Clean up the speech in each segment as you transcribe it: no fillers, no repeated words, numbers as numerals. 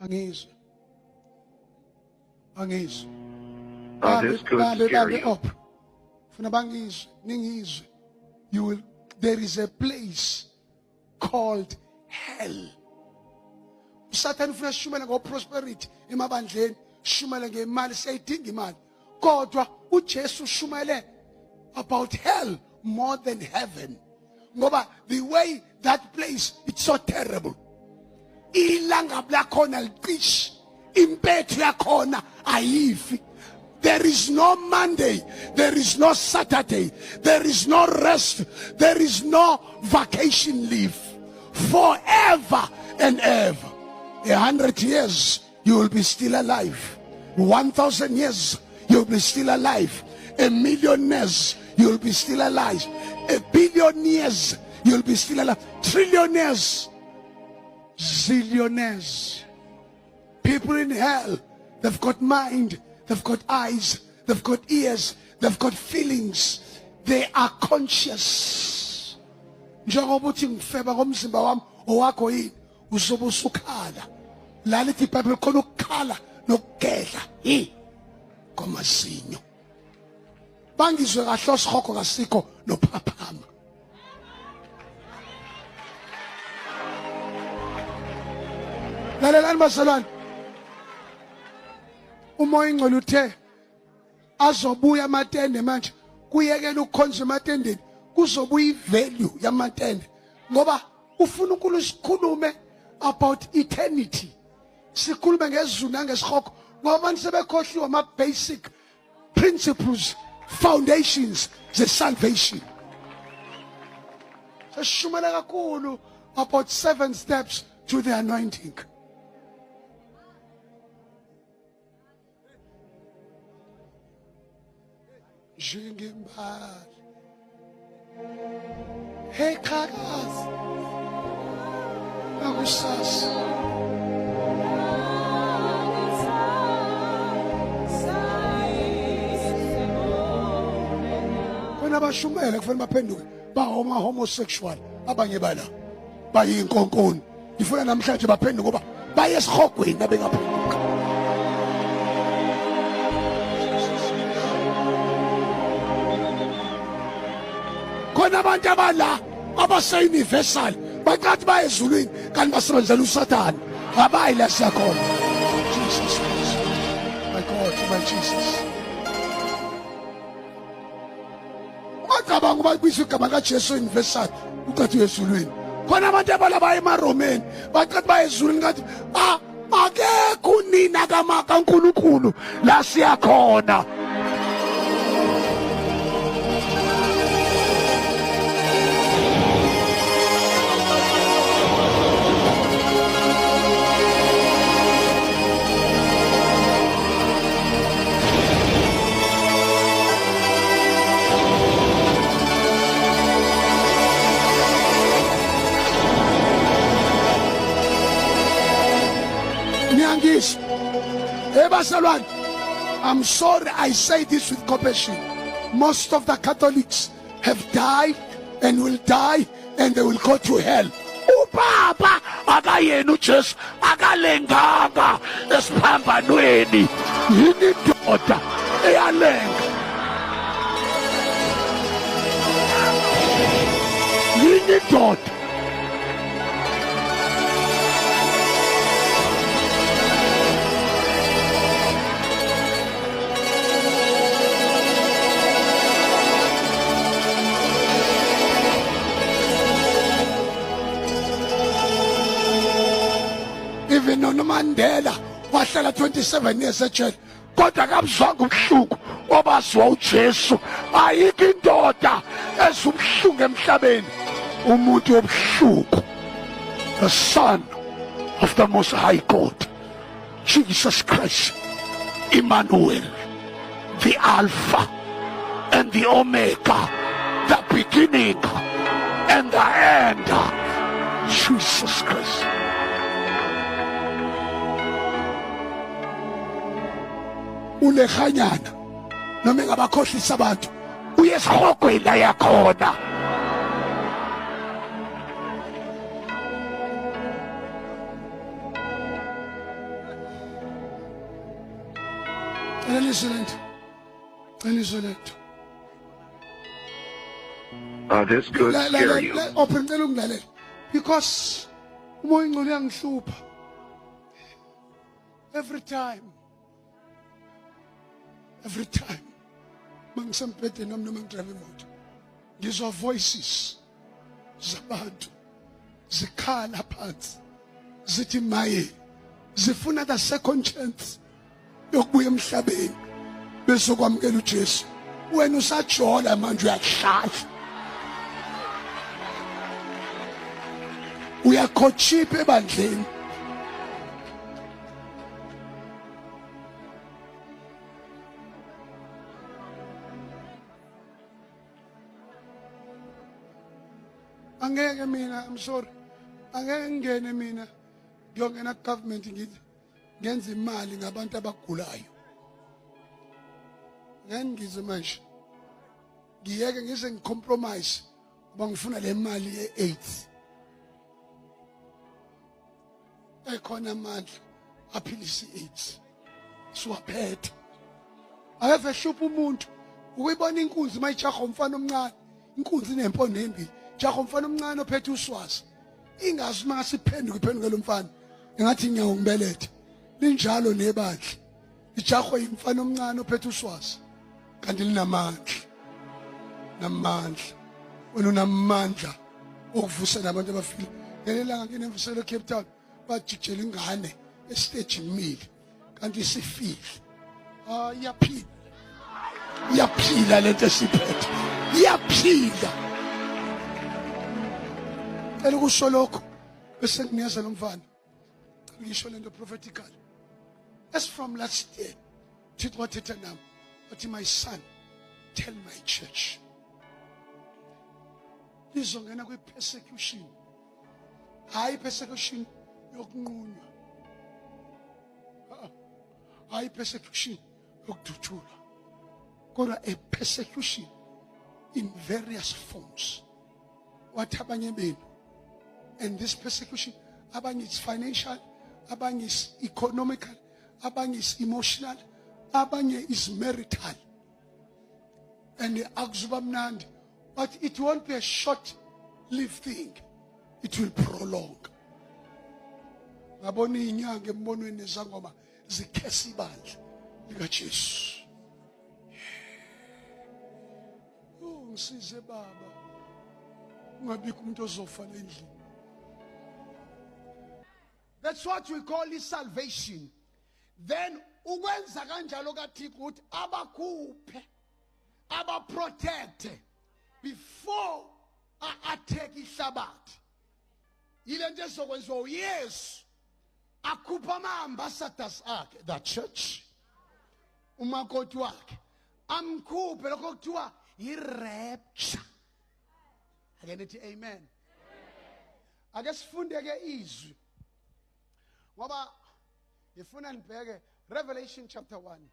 Angizwe, angizwe. This could Bambe, scare bambe you. up. Funa bangizwe, ningizwe. You will, there is a place called hell. uSathane ufuna sishumele ngo-prosperity emabandleni, sishumele ngemali, siyayidinga imali, kodwa uJesu ushumayele about hell more than heaven, ngoba the way that place, it's so terrible. Ilangabu lakhona liqishi, impethu yakhona ayifi. There is no Monday, there is no Saturday, there is no rest, there is no vacation leave. Forever and ever. 100 years, you will be still alive. 1,000 years, you'll be still alive. 1 million years, you'll be still alive. 1 billion years, you'll be still alive. Trillionaires, zillionaires. People in hell, they've got mind, they've got eyes, they've got ears, they've got feelings. They are conscious. Njengoba uthi ngifeba ngomzimba wami, owakho yini? Uzobe usukhala. La lithi iBhayibheli khona ukukhala nokugedla hi kwamazinyo. Bangizwe kahle osihogo kasikho nophaphama. Lalelani bazalwane, uMoya ingcwele uthe azobuya amatende manje, kuyekela ukukhonza ematendeni, kuzobuya ivalue yamatende, ngoba ufuna uNkulunkulu sikhulume about eternity, sikhulume ngezulu nangesihogo, ngoba abantu sebekhohliwe ama basic principles, foundations ze salvation. Sesishumela kakhulu about seven steps to the anointing. Njengembali hey qhakaza nakusasa. Khona abashumele kufanele baphenduke, bahoma homosexual, abanye bala bayinkonkoni. Ngifuna namhlanje baphenduke, ngoba baye esihogweni abengaphenduka. Khona abantu abala abase-universal bacathi baye ezulwini, kanti basebenzela uSathane, abayi la siyakhona. Jesus Christ, my God, my Jesus. Ungacabanga uba kubizwa igama kaJesu universal ucathi uyezulwini. Khona abantu abala baye emaRomeni bacathi baye ezulwini, ngathi akekho unina kaNkulunkulu la siyakhona. Niyangizwa? Hey bazalwane, I'm sorry I say this with compassion. Most of the Catholics have died and will die and they will go to hell. Ubaba akayena uJesu, akalenganga esiphambanweni. Yini indoda eyalenga? Yini indoda? Even noMandela wahlala 27 years ejele, kodwa akabuzwanga ubuhlungu obaziwa uJesu. Ayikho indoda ezubuhlungu emhlabeni, umuntu wobuhlungu, the Son of the Most High God, Jesus Christ, Emmanuel, the Alpha and the Omega, the beginning and the end, Jesus Christ. Ulehanyana noma engabakhohlisa abantu, uye esihogweni la yakhona. Qiniso lento. Qiniso lento. This could scare you. Open ngicela ungilalela. Because umoya ingcolo uyangihlupha. Every time. Every time. Mangisembhedeni nami noma ngidrive imoto. Ngizwa voices zabantu zikhala phansi zithi maye zifuna the second chance yokubuya emhlabeni bezokwamukela uJesu. Wena usajola manje, uyahlala, uyakhochipha ebandleni. Angeke mina, I'm sorry, angeke ngingene mina ngiyongena ku-government ngithi ngenza imali ngabantu abagulayo. Ngeke ngizwe manje, ngiyeke ngize ngicompromise ngoba ngifuna le mali ye-AIDS ekhona, amandla aphilisa i-AIDS siwaphethe. Akeve hlupha umuntu ukuyibona inkunzi mayijaha umfana omncane. Inkunzi inempondo embili, jaha umfana omncane ophethe uswazi, ingazi uma ngasiphenduka iphenduke lo mfana engathi inyawo ngibelethe. Linjalo nebandla, lijahwe imfana omncane ophethe uswazi kanti linamandla, namandla. Wena unamandla okuvusa nabantu abafile. Ngelilanga nginemvuselo eCape Town, bajijela ingane estage imile kanti isifile. Ah, iyaphila, iyaphila lento esiphethe, iyaphila. Cela ukusho lokho bese nginikeza lo mfana. Ngisho lento prophetical as from last year. Thixo wathetha nami wathi, "My son, tell my church lizongena kwi-persecution." Hayi persecution yokunqunywa, hayi persecution yokudutshulwa, kodwa a persecution in various forms. Wathi abanye benu, and this persecution, abanye it's financial, abanye is economical, abanye is emotional, abanye is marital, and akuzuba mnandi. But it won't be a short lived thing, it will prolong. Ngabona inyanga embonweni nezangoma zikhesa ibandla likaJesu. Oh, ngisize baba, ungabikho umuntu ozofa endlini. That's what we call salvation. Then ukwenza kanjalo kaThixo ukuthi abakhuphe, abaprotecte before a-attack ihlabathi. Yile nto ezokwenziwa uYesu, akhupha ama-ambassadors akhe, the church, umakoti wakhe, amkhuphe. Lokho kuthiwa yi-rapture. Ake nithi amen. Ake sifunde ke izwi ngoba ngifuna nibheke Revelation chapter 1.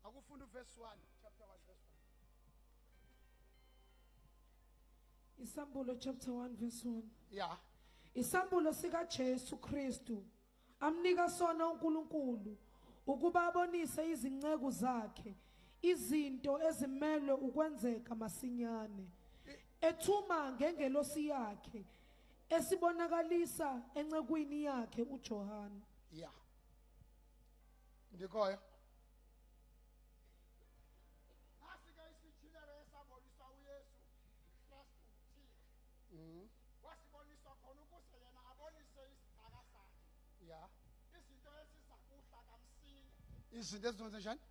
Akufunda uverse 1, chapter 1 verse 1. Isambulo chapter 1 verse 1. Yeah. Isambulo sika Jesu Kristu amnika sona uNkulunkulu ukuba abonise izinceku zakhe izinto ezimelwe ukwenzeka masinyane, ethuma ngengelosi yakhe esibonakalisa encekwini yakhe uJohane. Yeah, ndikhoyo. Nasi-ke isityhilelo esaboniswa uYesu Kristu uThixo. Wasiboniswa khona ukuze yena abonise isicaka sakhe izinto eziza kuhla kamsinya. Izinto ezizokwenza njani?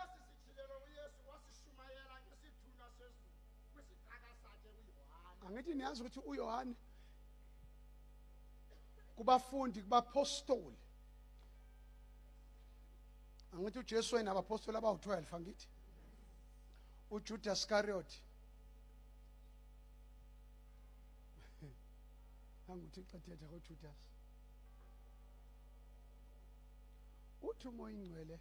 Esi sityhilelo uYesu wasishumayela ngesithunywa sezulu kwisicaka sakhe uYohane. Angithi niyazi ukuthi uYohane kubafundi, kubapostoli, angithi uJesu wena abapostoli abawu-12, angithi uJudas Iscariot anguthi xethetha ngoJudas, uthi uMoya ingcwele.